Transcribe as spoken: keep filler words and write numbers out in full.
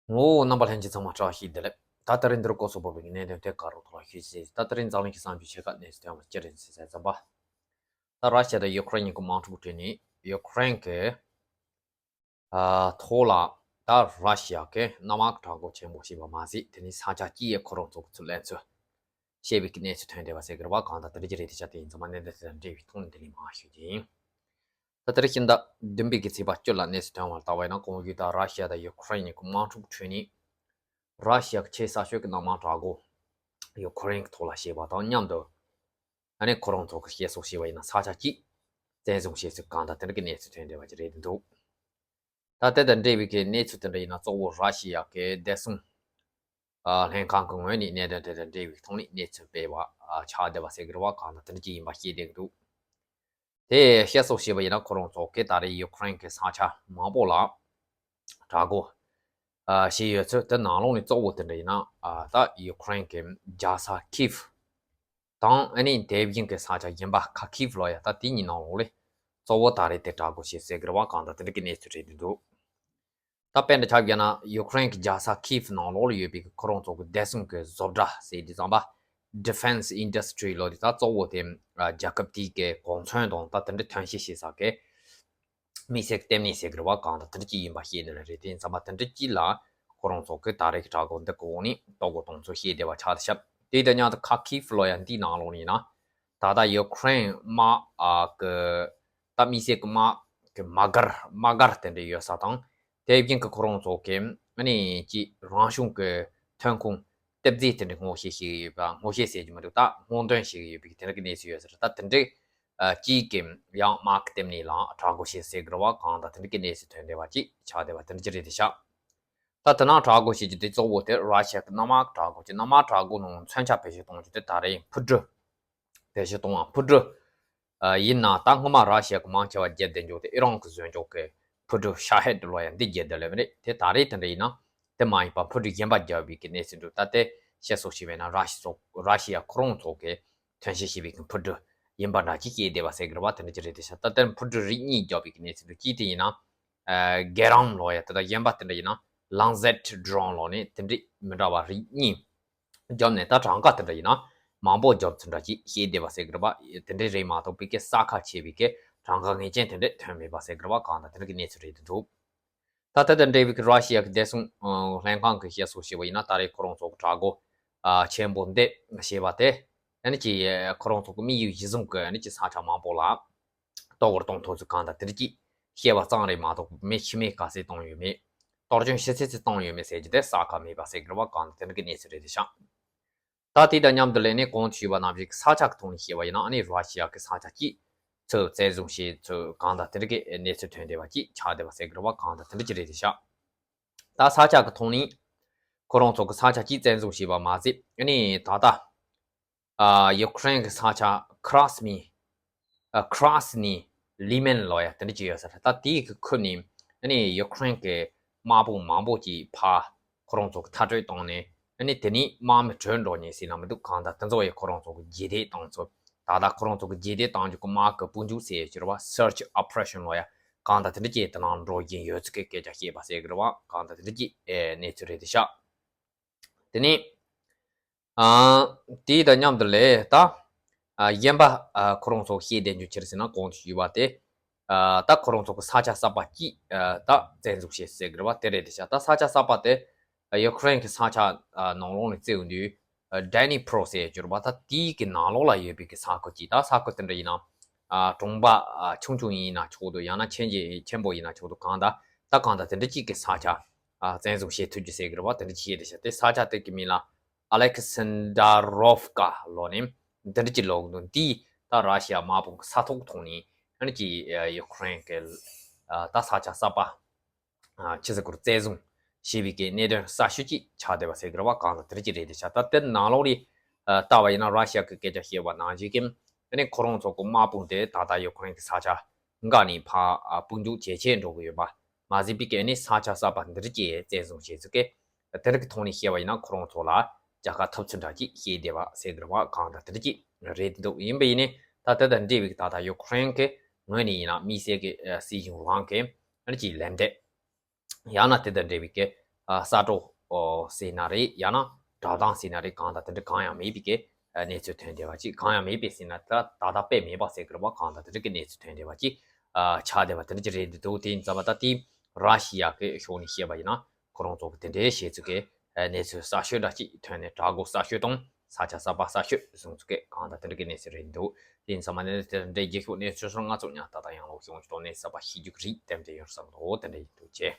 ངོ་བོ་རྣམ་པ་ལྷན་རྒྱས་ཚང་མ་བཀྲ་ཤིས་བདེ་ལེགས། ད་ལྟ་རིང་འདིར་སྐོར་སོགས་པ་བའི་གནད་དོན་ཐད་ཀ་རོགས་ཐོག་ལ་ཞུས་ཟིན། ད་ལྟ་རིང་འཛམ་གླིང་གི་གསར་འགྱུར་ཆེ་ཁག་གནས་ཚུལ་ཐོན་པར་སྤྱི་རིན་ཟེར་ཚན་ཙམ་པ། ད་ར་ཤི་ཡ་དང་ཡུ་ཁུ་རེན་གཉིས་ཀྱི་དམག་འཁྲུག་ཁྲོད་ནས་ཡུ་ཁུ་རེན་གྱི་ཨ་ཐོག་ལ་ད་ར་ཤི་ཡ་གི་གནམ་དམག་དྲག་པོ་ཆེན་པོ་ཞེས་པ་མ་ཟད། དེ་ནི་ས་ཆ་གཅིག་ཡང་ཁོ་རང་ཚོ་གི་ཚུར་ལེན་ཚུལ་ཞེས་པའི་གནས་ཚུལ་ཐོན་བསྡད་པ་ཟེར་གི་རེད་བ། གང་ལྟར་དེ་འདྲ་ཅིག་རེད་དེ། ཆ་དེ་ཡིན་ཚང་མ་གནད་དོན་དེ་དང་འབྲེལ་བའི་ཐོག་ནས་འདི་ལས་མར་ཞུ་རྒྱུ་ཡིན། ད་ལྟར་ཕྱི་ཟླ་བདུན་པའི་གི་ཚེས་པ་བཅུ་ལ་གནས་ཚུལ་ཐོན་པར་ལྟ་བ་ཡིན་ན། གོང་ཞུས་ལྟར་ར་ཤི་ཡ་དང་ཡུ་ཁུ་རེན་གཉིས་ཀྱི་དམག་འཁྲུག་ཁྲོད་ནས་ར་ཤི་ཡ་གི་ཆེས་གསར་ཤོས་ཀྱི་གནམ་དམག་དྲག་པོ་ཡུ་ཁུ་རེན་གྱི་ཐོག་ལ་ཞེས་པ་དང་མཉམ་དུ། ཨ་ནི་ཁོ་རང་ཚོ་གི་བཤད་སྲོལ་ཞེས་པ་ཡིན་ན་ས་ཆ་གཅིག་བཙན་བཟུང་བྱས་ཚུལ་གང་དང་དེ་འདྲ་གི་གནས་ཚུལ་ཐོན་བསྡད་པ་ཅིག་རེད་འདུག་ད་དེ་དང་འབྲེལ་བའི་གི་གནས་ཚུལ་དེ་འདྲ་ཡིན་ན། གཙོ་བོ་ར་ཤི་ཡ་གི་བདེ་སྲུང་ཨ་ལྷན་ཁང་གི་ངོས་ནས་གནད་དོན་དེ་དང་འབྲེལ་བའི་ཐོག་ནས་གནས་ཚུལ་སྤེལ་བ་ཨ་ཆགས་བསྡད་པ་ཟེར་གི་རེད་བ། གང་དང་དེ་འདྲ་ཅིག་ཡིན་པ་ཤེས་བསྡད་ཀྱི་འདུག་དེ་བཤད་སྲོལ་ཞེས་པ་ཡིན་ན། ཁོ་རང་ཚོ་གིས་ད་རེས་ཡུ་ཁུ་རེན་གྱི་ས་ཆ་མང་པོ་ལ་དྲག་རྒོལ་ཨ་བྱས་ཡོད་ཚུལ། དེ་ནང་ལོགས་ནས་གཙོ་བོ་དེ་འདྲ་ཡིན་ན། ཨ་ད་ཡུ་ཁུ་རེན་གྱི་རྒྱལ་ས་ཁིབ་དང་། ཨ་ནི་དེ་བཞིན་གྱི་ས་ཆ་གཞན་པ་ཁ་ཁིབ་ལོ་ཡ། ད་དེ་གཉིས་ནང་ལོགས་ལས་གཙོ་བོ་ད་རེས་དེ་དྲག་རྒོལ་བྱས་ཟེར་གི་རེད་བ། གང་དང་དེ་འདྲ་གི་གནས་ཚུལ་རེད་འདུག་ད་དཔེར་ན་ཆ་བཞག་ན། ཡུ་ཁུ་རེན་གྱི་རྒྱལ་ས་ཁིབ་ནང་ལོགས་ལ་ཡོད་པའི་ཁོ་རང་ཚོ་གི་བདེ་སྲུང་གི་བཟོ་གྲྭ་ཟེར་དུས་ཙམ་པ། Defense Industry ལོ་དེ། ད་གཙོ་བོ་དེ་ཨ་རྒྱལ་ཁབ་དེའི་གི་གོ་མཚོན་དང་ད་དེ་འདྲ་ཐོན་སྐྱེད་བྱེད་ས་གི་དམིགས་བསལ་གྱི་ལྟེ་གནས་ཟེར་གི་རེད་བ། གང་དང་དེ་འདྲ་ཅིག་ཡིན་པ་ཤེས་ནི་རེད། དེ་ཡིན་ཙམ་པ་དེ་འདྲ་ཅིག་ལ་ཁོ་རང་ཚོ་གིས་ད་རེས་ཀྱི་དྲག་རྒོལ་འདི་གི་འོག་ནས་གཏོར་རྒོལ་གཏོང་ཚུལ་ཤེས་བསྡད་པ་ཆགས་བསྡད་ཤག་དེ་དང་མཉམ་དུ་ཁ་ཁིབ་ལོ་ཡ་འདིའི་ནང་ལོགས་ནས་ཡིན་ན། ད་ལྟ་ཡུ་ཁུ་རེན་དམག་ཨ་གི་ད་དམིགས་བསལ་གྱི་དམག་གི་དམག་སྒར་དམག་སྒར་དེ་འདྲ་ཡོད་ས་དང་། དེ་བཞིན་གྱི་ཁོ་རང་ཚོ་གི་ཨ་ནི་ཅིག་རང་བྱུང་གི་ཐོན་ཁུངས་གཏེར་རྫས་དེ་འདྲ་སྔོག་བཤེར་བྱེད་ཀྱི་ཡོད་པ། སྔོག་བཤེར་ཟེར་གྱི་མི་འདུག་ད་སྔོག་འདོན་བྱེད་ཀྱི་ཡོད་པའི་དེ་འདྲ་གི་གནས་ཚུལ་ཡོད་ས་རེད། ད་དེ་འདྲའི་ཨ་ཅིག་གི་ཡང་དམག་གི་ལྟེ་གནས་ལ་དྲག་རྒོལ་བྱས་ཟེར་གི་རེད་བ། གང་དང་དེ་འདྲ་གི་གནས་ཚུལ་ཐོན་བསྡད་པ་ཅིག་ཆགས་བསྡད་པ་དེ་འདྲ་ཅིག་རེད་དེ་ཤག་ད་དེ་ནང་དྲག་རྒོལ་བྱེད་རྒྱུ་དེ་གཙོ་བོ་དེ་ར་ཤི་ཡ་གི་གནམ་དམག་དྲག་རྒོལ་གྱི། གནམ་དམག་དྲག་རྒོལ་ནང་མཚོན་ཆ་བེད་སྤྱོད་གཏོང་རྒྱུ་དེ་ད་རེས་འཕུར་གྲུ་བེད་སྤྱོད་གཏོང་བ། འཕུར་གྲུ་ཨ་ཡིན་ན་ད་སྔོན་མ་ར་ཤི་ཡ་གི་མང་ཆེ་བ་བརྒྱབ་བསྡད་འཇོག་དེ་ཨི་རན་གྱིས་བཟོས་འཇོག་གི་འཕུར་གྲུ་ཤ་ཧེད་ལོ་ཡ་འདི་བརྒྱབ་བསྡད་ལེ་བ་རེད། དེ་ད་རེས་དེ་འདྲ་ཡིན་ན་དེ་མ་ཡིན་པ་འཕུར་གྲུ་གཞན་པ་བརྒྱབ་པའི་གི་གནས་ཚུལ་འདུག་ད་དེ་བཤད་སྲོལ་ཞིག་བྱས་ན། ར་ཤི་སོག་ར་ཤི་ཡ་ཁོ་རང་ཚོ་གི་ཐོན་སྐྱེད་བྱས་པའི་གི་འཕུར་གྲུ་ཡིན་པ་འདྲ་ཅིག་བཤད་བསྡད་པ་ཟེར་གི་རེད་བ། དེ་འདྲ་ཅིག་རེད་དེ་ཤག་ད་དེར་འཕུར་གྲུ་རིགས་གཉིས་བརྒྱབ་པའི་གི་གནས་ཚུལ་འདུག་གཅིག་དེ་ཡིན་ན་ཨ་གེ་རམ་ལོ་ཡ། དེ་དང་གཞན་པ་དེ་འདྲ་ཡིན་ན་ལང་ཟེད་ཌོ་རོན་ལོ་ནས་དེ་འདྲའི་མི་འདྲ་བ་རིགས་གཉིས་བརྒྱབ་ནས། ད་གྲངས་ཀ་དེ་འདྲ་ཡིན་ན་མང་པོ་བརྒྱབ་ཚུལ་འདྲ་ཅིག་བཤད་བསྡད་པ་ཟེར་གི་རེད་བ། དེ་འདྲའི་རིགས་མ་གཏོགས་པའི་གི་ས་ཁ་ཕྱེ་བའི་གི་གྲངས་ཀ་ངེས་ཅན་དེ་འདྲ་ཐོན་མེད་པ་ཟེར་གི་རེད་བ། གང་དང་དེ་འདྲ་གི་གནས་ཚུལ་རེད་འདུག་ད་དེ་དང་འབྲེལ་བའི་གི་ར་ཤི་ཡ་གི་བདེ་སྲུང་ཨ་ལྷན་ཁང་གི་བཤད་སྲོལ་ཞིག་བྱས་པ་ཡིན་ན། ད་རེས་ཁོ་རང་ཚོ་གི་དྲག་རྒོལ་ཨ་ཆེན་པོ་འདི་བྱས་པ་དེ་ཨ་ནི་ཅིག་ཁོ་རང་ཚོ་གི་དམིགས་ཡུལ་གཞི་བཟུང་གི་ཨ་ནི་ཅིག་ས་ཆ་མང་པོ་ལ་གཏོར་བར་གཏོང་ཐུབ་ཚུལ་གང་དང་དེ་འདྲ་ཅིག་བཤད་པ་ཙམ་རེད་མ་གཏོགས། མི་ཤི་རྨས་ག་ཚད་བཏང་ཡོད་མེད། གཏོར་སྐྱོན་ཞི་ཚད་ཚད་བཏང་ཡོད་མེད་ཟེར་རྒྱུ་དེ་ས་ཁ་མེད་པ་ཟེར་གི་རེད་བ། གང་དང་དེ་འདྲ་གི་གནས་ཚུལ་རེད་དེ་ཤག་ད་དེ་དང་མཉམ་དུ་ལས་ནས་གོང་དུ་ཞུས་པ་ནང་བཞིན་ས་ཆ་གི་ཐོག་ནས་བཤད་པ་ཡིན་ན། ཨ་ནི་ར་ཤི་ཡ་གི་ས་ཆ་གཅིག་ཚུར་བཙན་བཟུང་བྱས་ཚུལ་གང་དང་དེ་འདྲ་གི་གནས་ཚུལ་ཐོན་བསྡད་པ་ཅིག་ཆགས་བསྡད་པ་ཟེར་གི་རེད་བ། གང་དང་དེ་འདྲ་ཅིག་རེད་དེ་ཤག་ད་ས་ཆ་གི་ཐོག་ནས་ཁོ་རང་ཚོ་གི་ས་ཆ་གཅིག་བཙན་བཟུང་བྱས་པ་མ་ཟད། ཨ་ནི་ད་ལྟ་ཨ་ཡུ་ཁུ་རེན་གྱི་ས་ཆ་ཁྲ་སི་མི་ཨ་ཁྲ་སི་ནི་ལི་མན་ལོ་ཡ་དེ་འདྲ་ཅིག་ཡོད་ས་རེད། ད་དེའི་གི་ཁུལ་ནས་ཨ་ནི་ཡུ་ཁུ་རེན་གྱི་དམག་དཔུང་མང་པོ་ཅིག་ཕར་ཁོ་རང་ཚོ་གི་མཐར་སྐྲོད་བཏང་ནས། ཨ་ནི་དེ་ནས་དམག་མི་བྲོས་འགྲོ་ཉེན་ཟེར་ན་མི་འདུག་གང་ལྟར་དེ་ཚོ་ཡི་ཁོ་རང་ཚོ་གི་རྗེས་འདེད་བཏང་ཚུལ། ད་ལྟ་ཁོ་རང་ཚོ་གི་རྗེས་འདེད་བཏང་རྒྱུ་གི་དམག་གི་དཔུང་འཇུག་ཟེར་ཡོད་ཀྱི་རེད་བ། Search Operation ལོ་ཡ། གང་ལྟར་དེ་འདྲ་ཅིག་དེ་ནང་འགྲོ་བཞིན་ཡོད་ཚུལ་གྱི་སྐད་ཆ་བཤད་པ་ཟེར་གི་རེད་བ། གང་ལྟར་དེ་འདྲ་ཅིག་ཨེ་གནས་ཚུལ་རེད་དེ་ཤག་དེ་ནས་ཨ་དེ་དང་མཉམ་དུ་ལས་ད་ཨ་གཞན་པ་ཨ་ཁོ་རང་ཚོ་བཤད་བསྡད་རྒྱུ་ཅི་རེད་ཟེར་ན། གོང་དུ་ཞུས་པ་དེ་ཨ་ད་ཁོ་རང་ཚོ་གི་ས་ཆ་གསར་པ་གཅིག་ཨ་ད་བཙན་འཛུལ་བྱས་ཟེར་གི་རེད་བ། དེ་རེད་དེ་ཤག་ད་ས་ཆ་གསར་པ་དེ་ཨ་ཡུ་ཁུ་རེན་གྱི་ས་ཆ་ཨ་ནང་ལོགས་ནས་བརྩི་ཡོང་དུས། ཨ་ཌི་ནི་པྲོ་ཟེར་གྱི་རེད་བ། ད་དེའི་གི་ནང་ལོགས་ལ་ཡོད་པའི་གི་ས་ཁུལ་གཅིག་ད་ས་ཁུལ་དེ་འདྲ་ཡིན་ན་ཨ་གྲོང་པ་ཨ་ཆུང་ཆུང་ཡིན་ན་ཆོག་འདུག་ཡང་ན་ཆེན་གྱི་ཆེན་པོ་ཡིན་ན་ཆོག་འདུག་གང་ལྟར་ད་གང་ལྟར་དེ་འདྲ་གཅིག་གི་ས་ཆ་ཨ་བཙན་བཟུང་བྱེད་ཐུབ་རྒྱུ་ཟེར་གི་རེད་བ། དེ་འདྲ་བྱས་དེ་ཤག་དེ་ས་ཆ་དེ་གི་མིང་ལ་ཨ་ལེག་སན་ཌ་རོབ་ཀ་ལོ་ནས་འདི་འདྲ་གཅིག་ལབ་ཀྱི་འདུག་འདི་ད་ར་ཤི་ཡ་དམག་དཔུང་གི་ས་ཐོག་ཐོག་ནས་ཨ་ནི་གཅིག་ཡུ་ཁུ་རེན་གི་ཨ་ད་ས་ཆ་གསར་པ་ཨ་ཕྱི་སྲིད་སྐོར་བཙན་བཟུང་བྱས་པའི་གི་གནད་དོན་གསར་ཤོས་ཅིག་ཆགས་བསྡད་པ་ཟེར་གི་རེད་བ། གང་ལྟར་དེ་འདྲ་ཅིག་རེད་དེ་ཤག་ད་དེ་ནང་ལོགས་ལ་ཨ་ལྟ་བ་ཡིན་ན། ར་ཤི་ཡ་གི་སྐད་ཆ་བཤད་པ་ནང་བཞིན་གི་དེ་ནས་ཁོ་རང་ཚོ་གི་དམག་དཔུང་དེ་ད་ལྟ་ཡུ་ཁུ་རེན་གི་ས་ཆ་འགའ་ནས་ཕར་ཨ་དཔུང་འཇུག་ཇེ་ཆེར་འགྲོ་གི་ཡོད་པ་མ་ཟད་པའི་གི་ཨ་ནི་ས་ཆ་གསར་པ་འདི་འདྲ་ཅིག་བཙན་བཟུང་བྱས་ཚུལ་གི་དེ་རིགས་ཀྱི་ཐོག་ནས་བཤད་པ་ཡིན་ན། ཁོ་རང་ཚོ་ལ་རྒྱལ་ཁ་ཐོབ་ཚུལ་འདྲ་ཅིག་བཤད་བསྡད་པ་ཟེར་གི་རེད་བ། གང་ལྟར་དེ་འདྲ་ཅིག་རེད་འདུག་ཡིན་པ་ཡིན་ནའི་ད་དེ་དང་འབྲེལ་བའི་ད་ལྟ་ཡུ་ཁུ་རེན་གྱི་ངོས་ནས་ཡིན་ན་དམིགས་བསལ་གྱི་ཨ་སྲིད་གཞུང་རང་གི་ཨ་ནི་ཅིག་ལན་འདེབས། ཡང་ན་དེ་དང་འབྲེལ་བའི་གི་ ཨ་ས་འབྲོག་ཨོ་ཟེར་ན་རེད། ཡང་ན་གྲྭ་ཐང་ཟེར་ན་རེད། གང་དང་དེ་འདྲ་གང་ཡང་མེད་པའི་གི་ཨ་གནས་ཚུལ་ཐོན་བསྡད་པ་ཅིག་གང་ཡང་མེད་པའི་ཟེར་ན་ད་ད་ལྟ་དཔེ་མེད་པ་ཟེར་གི་རེད་པ། གང་དང་དེ་འདྲ་གི་གནས་ཚུལ་ཐོན་བསྡད་པ་ཅིག་ཨ་ཆགས་བསྡད་པ་དེ་འདྲ་ཅིག་རེད་འདུག་དེ་ཡིན་ཙང་མ་ད་དེ་ར་ཤི་ཡ་གི་ཕྱོགས་ནས་བཤད་པ་ཡིན་ན། ཁོ་རང་ཚོ་གི་དེ་འདྲའི་བྱེད་ཚུལ་གི་ཨ་གནས་ཚུལ་གསར་ཤོས་འདྲ་ཅིག་ཐོན་ནས། བྲག་སྒོ་གསར་ཤོས་དང་ས་ཆ་གསར་པ་གསར་ཤོས་བཟུང་ཚུལ་གི་གང་དང་དེ་འདྲ་གི་གནས་ཚུལ་རེད་འདུག་དེ་ཡིན་ཙང་མ་ནས་དེ་འདྲའི་རྒྱུགས་ཤོག་གནས་ཚུལ་སོགས་ང་ཚོ་ཉག་ཏག་ཏག་ཡང་ལོག་ཤོང་ཅི་ཐོག་ནས་གསར་པ་ཤེས་རྒྱུ་གི་རིགས་ཏན་ཏན་ཡོང་བསམ་འདུག་དེ་འདྲ་ཡིན་འདུག་ཅེས།